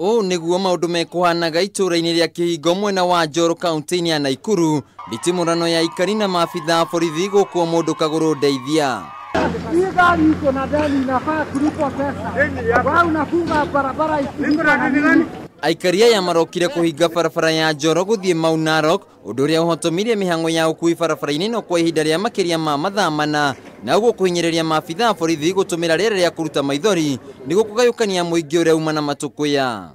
Ũũ nĩguo maũndũ mekũhanaga itũũra-inĩ rĩa Kĩhingo mwena wa Njoro kaunti-inĩ ya Naikuru, nditimũrano ya aikari na maabitha a borithi gũkwo mũndũ kagũrũ ndeithia. Hii gari iko na deni, inafaa kulipwa pesa. Wewe unafunga barabara isilipwe na nini? Aikari aya marokire kũhinga barabara ya Njoro gũthiĩ Mau Narok, ũndũ ũrĩa ũhotomirie mĩhang'o ya ũkui barabara-inĩ no kwa ihinda rĩa makĩria ma mathaa mana, na ũguo kũhinyĩrĩria maabitha a borithi gũtũmĩra rĩera rĩa kũruta maithori nĩguo kũgayũkania mũingĩ ũrĩa uma na matũkũya.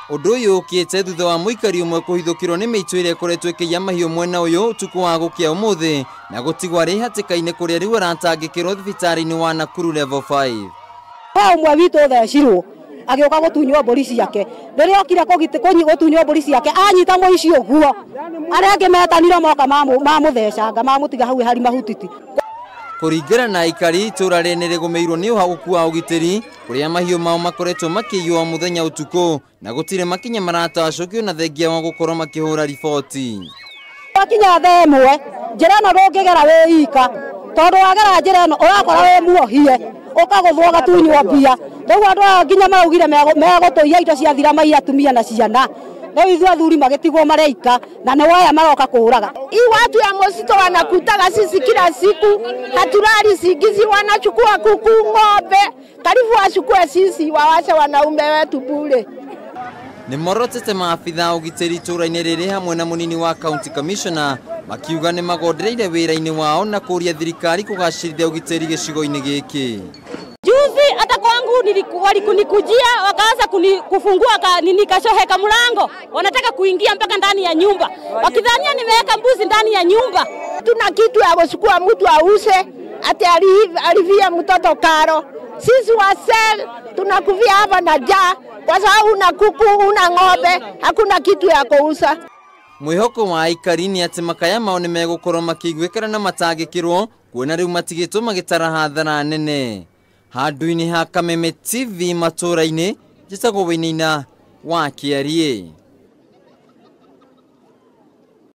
Ũndũ ũyũ ũkĩte thutha wa mũikari ũmwe kũhithũkĩrwo nĩ mĩitũ ĩrĩa ĩkoretwo ĩkĩiya mahiũ mwena ũyũ ũtukũ wa gũkĩa ũmũthĩ na gũtigwo arĩ hatĩka-inĩ kũrĩa rĩu aratangĩkĩrwo thibitarĩ-inĩ wa Nakuru level 5. He ũmwe witũ ũthecirwo agĩũka gũtunywo mbũri ciake, rĩrĩa okire gũtunywo mbũri ciake anyita mũici ũguo, arĩa angĩ metanire moka mamũthecanga mamũtiga hau harĩ mahutiti. Kũringana na aikari, itũũra rĩrĩ nĩrĩgũmĩirwo nĩ ũhagũku wa ũgitĩri kũrĩa mahiũ mao makoretwo makĩiywo mũthenya ũtukũ na gũtirĩ makinya maratacũkio na thengia wa gũkorwo makĩhũra riboti. Wakinya thaa ĩmwe njĩra ĩno ndũngĩgera wĩ ika, tondũ wagera njĩra ĩno ũrakora wĩ muohie ũkagũthwo ũgatunywo mbia. Rĩu andũ aya nginya maraugire megũtũiya indo ciathira maiya atumia na ciana. Rĩu ithuĩ athuri magĩtigwo mareika na nĩ waya maroka kũũraga. Hii watu ya mosito wanakutaga sisi kila siku, hatulali singizi, wanachukua kuku, ng'ombe, karibu wachukue sisi, wawache wanaume wetu bure. Nĩ morotete maabitha a ũgitĩri itũũra-inĩ rĩrĩ hamwe na mũnini wa county commissioner makiuga nĩ magondereire wĩra-inĩ wao na kũũria thirikari kũgacĩrithia ũgitĩri gĩcigo-inĩ gĩkĩ. Juzi hata kwangu walikunikujia wakaanza kufungua nini kashoheka mlango, wanataka kuingia mpaka ndani ya nyumba wakidhania nimeweka mbuzi ndani ya nyumba. Tuna kitu ya kuchukua mtu ause ati alivia mtoto karo. Sisi wasel tunakuvia hapa na njaa kwa sababu una kuku, una ng'ombe, hakuna kitu ya kuuza. Mwĩhoko wa aikari nĩ atĩ makaya mao nĩ megũkorwo makĩiguĩkana na matangĩkĩrwo kuona rĩu matigĩtwo magĩtara hathara nene. Handũ-inĩ ha Kameme TV matũũra-inĩ, njĩtagwo Wainaina wa Kĩariĩ.